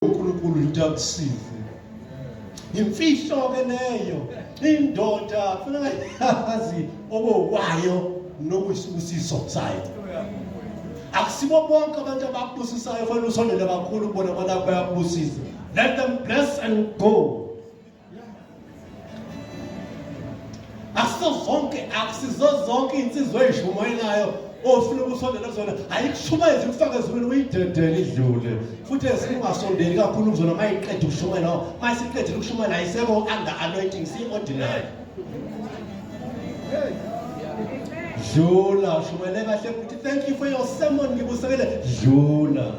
uNkulunkulu ukuthi akusize. Imfihlo ke leyo. Indoda kufuneka yazi okwayo nokuyisibusiso sayo. Akusibo bonke abantu abakubusisayo fanele usondele kakhulu kubona abantu bayakubusisa. Let them bless and go. Akusizo zonke akusizo zonke insizwa ezishumayelayo ofuna ukusondela kuzona ayikushumayezi kufake ezulwini uyidedele idlule futhi ezinye ungasondeli kakhulu kuzona uma iqeda ukushumayela uma isiqedile ukushumayela ayisekho under anointing si-ordinary dlula shumayele kahle futhi thank you for your sermon ngibusekele dlula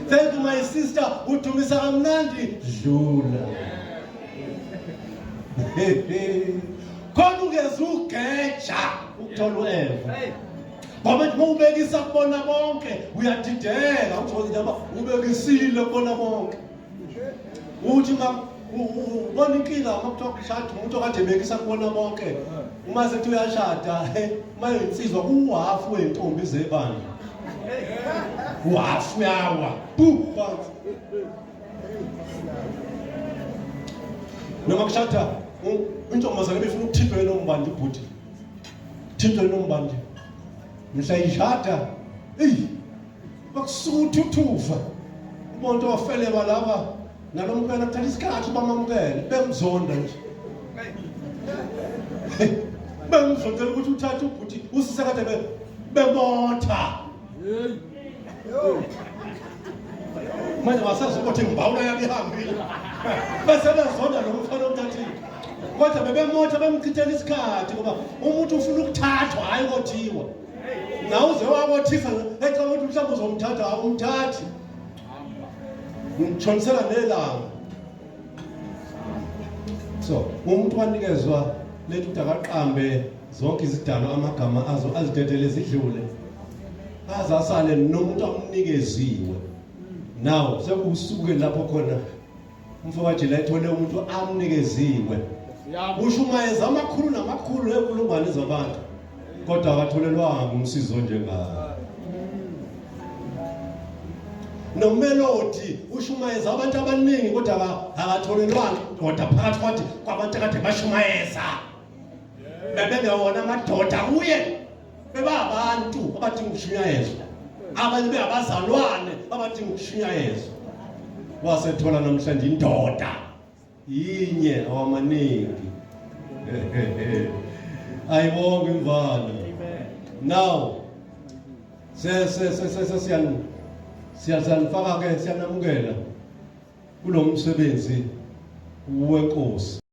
Thank you my sister, udumisa kamnandi dlula. Khona ungeze ugeja ukuthola uEva. Ngoba nje ubekisa kubona bonke uyadideka uthi njengoba ubekisile kubona bonke. Uthi ma ubona inkinga uma kuthiwa kushada umuntu okade ebekisa kubona bonke uma sethi uyashada uma insizwa kuhafu wentombi zebandla uhafu uyawa bu phansi noma kushada intombazane ebifuna ukuthintwa yena umbandi ubhuti thintwa yena umbandi mhla ishada eyi Bakusuka uthuthuva umuntu ofeleba laba nalomntwana kuthatha isikhathi bamamukele bemzonda nje. Bemzondela ukuthi uthatha ubhuti usise kade bemotha. Manje wasazi ukuthi ngibawula yabe ihambile. Bese bezonda lo mfana omthathile. Kodwa bebemotha bemchithela isikhathi ngoba umuntu ufuna ukuthathwa hayi kothiwa. Nawe uze wakothisa ecabanga ukuthi mhlawumbe uzomthatha awumthathi. Ngitshonisela nelanga. So, umuntu wanikezwa lethu ukuthi akaqambe zonke izidalwa amagama azo azidedele zidlule. Aze asale nomuntu amnikeziwe. Now sekusuke lapho khona umfowajela ethole umuntu amnikeziwe ushumayeza amakhulu namakhulu nenkulungwane zabantu kodwa akatholelwanga umsizi onjengayo nomelodi ushumayeza abantu abaningi kodwa akatholelwanga kodwa phakathi kwathi kwabantu akade bashumayeza bebengewona amadoda kuye bebabantu abadinga ukushunyayezwa abanye bengabazalwane abadinga ukushunyayezwa wasethola namhlanje indoda yinye awamaningi ayibonge imvana now siyanifaka ke siyanamukela kulo msebenzi wenkosi.